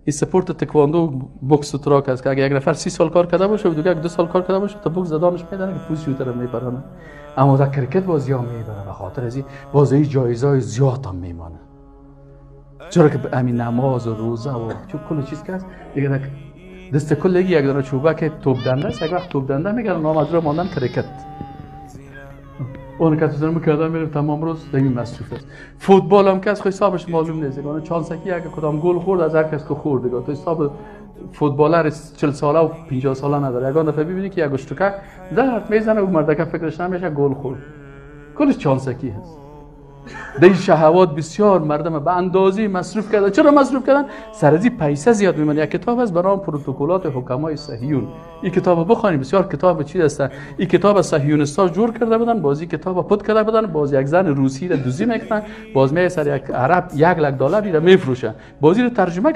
این سپورت تکواندو بوکس تراک است که اگه یک نفر 30 سال کار کرده باشه و دیگه 2 سال کار کرده باشه تا بوکس زدانش میدنه که پوست یوتر میپرانه. اما در کرکت بازی ها میبره، به خاطر از این بازی جایزه زیاد هم میمانه، چرا که همین نماز و روزه و چون کل چیز که هست دیگه دست کلگی یک دانه چوبک توپ دنده است. یک وقت توپ دنده میگن نام از رو ماندن کرکت. اون که تو میکردن میره تمام روز در این مصروف است. فوتبال هم که از حسابش معلوم نیست، یعنی چانسکی اگه کدام گل خورد از هر کس که خورد دیگه تو حساب فوتبالر 40 ساله و 50 ساله نداره. یگان دفعه ببینی که یک اشتکه درد میزنه و مردک فکرش نمیشه گل خورد، کلش چانسکی هست. در این شهوات بسیار مردم به اندازه مصروف کردن. چرا مصروف کردن؟ سر از این پیسه زیاد میمونه. یک کتاب هست به نام پروتکلات حکمای صهیون، این کتاب بخوانید، بسیار کتاب چیز است. این کتاب صهیونیست‌ها جور کرده بودن، بازی کتاب پت کرده بودن، باز یک زن روسی را دزدی میکنن، باز می سر یک عرب 1 لک دلار را میفروشن، بازی رو ترجمه